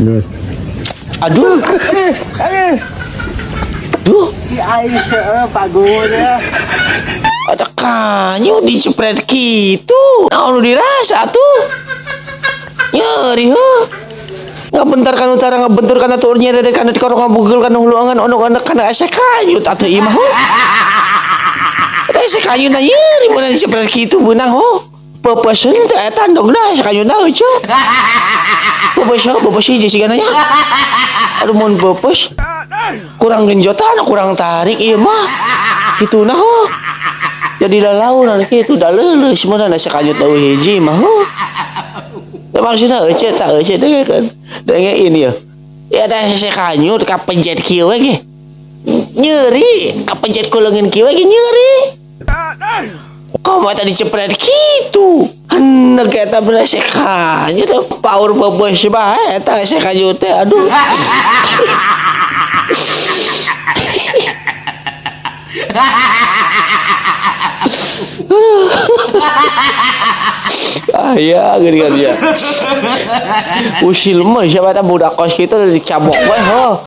Geus. Aduh. Duh, Di aing seueuh Pak Guru ya. Ada kanyu dicepret gitu. Nah, nu dirasa tuh. Nyeri heuh. Ngabentar kan utara ngabentur kana tuurnya dede kana dikorok ngabugel kana huluangan ono kana asa kanyut atuh imah ho. Eta asa kanyut na nyeri mun dicepret kitu beunang ho. Peupeuskeun teh eta endogna asa kanyutna heueuh. Peupeus heuh, peupeus hiji sigana nya. Aduh mun peupeus kurang genjotan kurang tarik ieu mah. Kituna ho. Jadi lalaunan kitu da leuleus mun asa kanyut leuwih hiji mah ho. Ya, maksudnya ece tak ece deh kan. Denge ini ya. Ya dah hese kanyut kapencet kieu we ge. Nyeri, kapencet ku leungeun kieu we ge nyeri. Kok mah tadi cepret kitu. Hendak eta bener hese kanyut power peupeus bae eta hese kanyut teh aduh. Ah ya, gini kan ya. Usil mah siapa ada budak kos kita dicabok we ho.